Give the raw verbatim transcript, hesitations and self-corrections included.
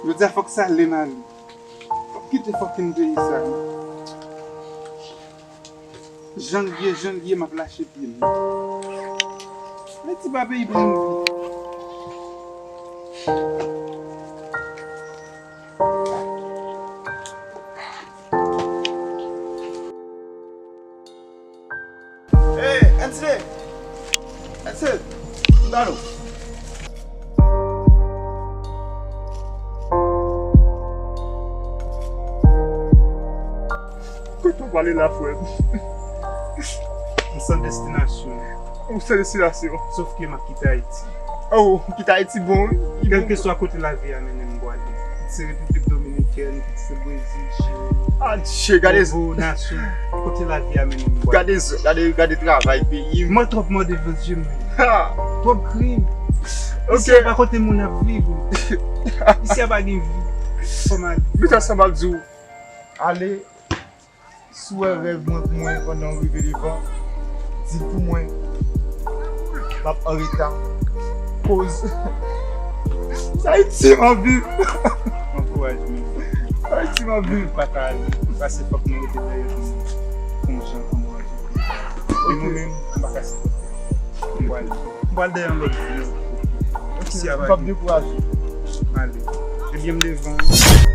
Jodi a fòk sa ale m ale. Fòk kite fucking peyi sa. Jan l ye, jan l ye, m ap lache pye m. Ayiti pa peyi pou moun viv. Hey, N C! N C! M ba nou. Kote w prale la, frè m? M san destinasyon. Ou san destinasyon? Sof ke m ap kite Ayiti. Oh, kite Ayiti bon, wi. Li bon. Kèlkeswa kote lavi a mennen m, m prale. Kit se Repiblik Dominikèn, kit se Brezil, Chili, Adje, gade Togo, Nassau, kote lavi a mennen m, m prale. Gade zò, gade, gade travay peyi m. Mò twòp mò devan zye m. Ha! Twòp krim. Ok. Isi a pa kote moun ap viv. Isi a pa gen vi. Fò m ale. Mete sa m ap di w. Ale. Si w wè rèv mwen pou mwen pandan w rive devan, di l pou mwen. M ap anreta. Koz. Se Ayiti m ap viv. Ankouraj mwen. Se Ayiti m ap viv. Pa ka ale. Pase fòk nou rete dèyè nou. Pou yon jan ankouraje. E mwen menm, m pa ka sipòte. M pral, m pral dèyè yon lòt vi. Ok, m p ap dekouraje. Ale. Ebyen, m devan.